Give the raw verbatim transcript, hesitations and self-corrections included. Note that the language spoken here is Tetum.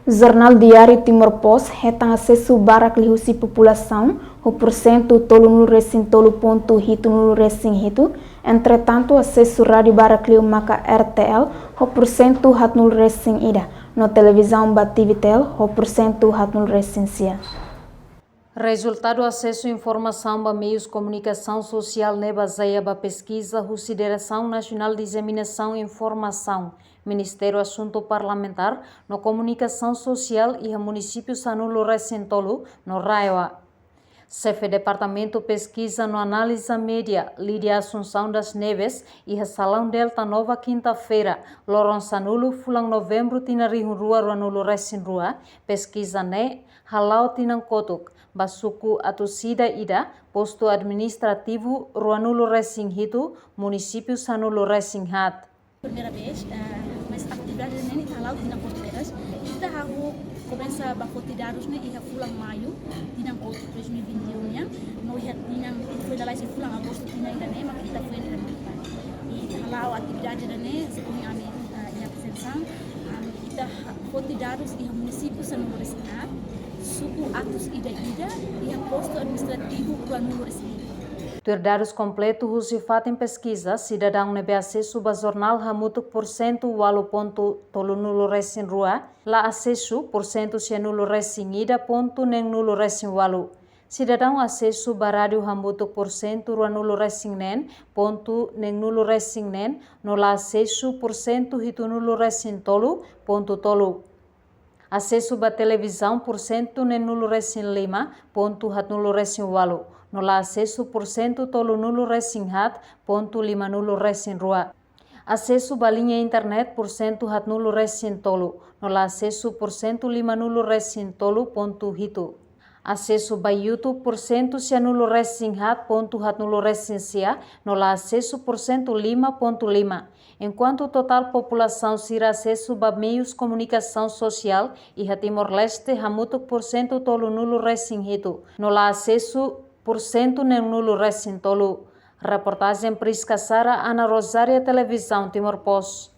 Jornál Diáriu Timor Post hetan asesu barak liuhusi populasaun, ho porsentu tolunulu resin tolu pontu hitunulu resin hitu. Entretantu, asesu rádiu barak liu maka R T L, ho porsentu haatnulu resin ida, no televizaun ba T V Tel, ho porsentu haatnulu resin sia. Rezultadu asesu informasaun ba meius komunikasaun sosiál ne'e bazeia ba peskiza husi Diresaun Nasionál Diseminasaun Informasaun, Ministériu Asuntu Parlamentár no Komunikasaun Sosiál iha munisípiu sanulu resin tolu no RAEOA. Xefe Departamentu Peskiza no Análiza Média, Lídia Assunção das Neves, iha Salaun Delta Nova, kinta-feira, loron sanulu, fulan Novembru, tinan rihun rua ruanulu resin rua, peskiza ne'e hala'o tinan kotuk ba suku atus ida ida, postu administrativu ruanulu resin hitu, munisípiu sanulu resin haat. Primeira vez, eh, mas atividade ne'e ita hala'o tinan kotuk kedas. Ita hahú komesa ba foti dadus ne'e iha fulan Maiu, tinan kotuk dois mil e vinte e um nian, no iha tinan, foin lalais fulan Agostu tinan ida-ne'e, mak ita foin remata. Ita hala'o atividade ne'e, seperti ami, eh, iha apresentasaun, ami ita ha-, foti dadus iha munisípiu sanulu resin haat, suku atus ida ida, iha postu administrativu ruanulu resin hitu. Tuir dadus kompletu husi fatin peskiza, sidadaun ne'ebé asesu ba jornál hamutuk porsentu ualu pontu tolunulu resin rua, la asesu porsentu sianulu resin ida pontu neenulu resin ualu. Sidadaun asesu ba rádiu hamutuk porsentu ruanulu resin neen pontu neenulu resin neen, no la asesu porsentu hitunulu resin tolu pontu tolu. Asesu ba televizaun porsentu neenulu resin lima pontu haatnulu resin ualu, no la asesu porsentu tolunulu resin haat pontu limanulu resin rua. Asesu ba liña internet porsentu haatnulu resin tolu, no la asesu porsentu limanulu resin tolu pontu hitu. Asesu ba YouTube porsentu sianulu resin haat pontu haatnulu resin sia, no la asesu porsentu lima pontu lima. Enkuantu totál populasaun sira asesu ba meius komunikasaun sosiál iha Timor-Leste hamutuk porsentu tolunulu resin hitu, no la asesu porsentu neenulu resin tolu. Reportajen Prisca Sara, Ana Rosária, Televizaun Timor Post.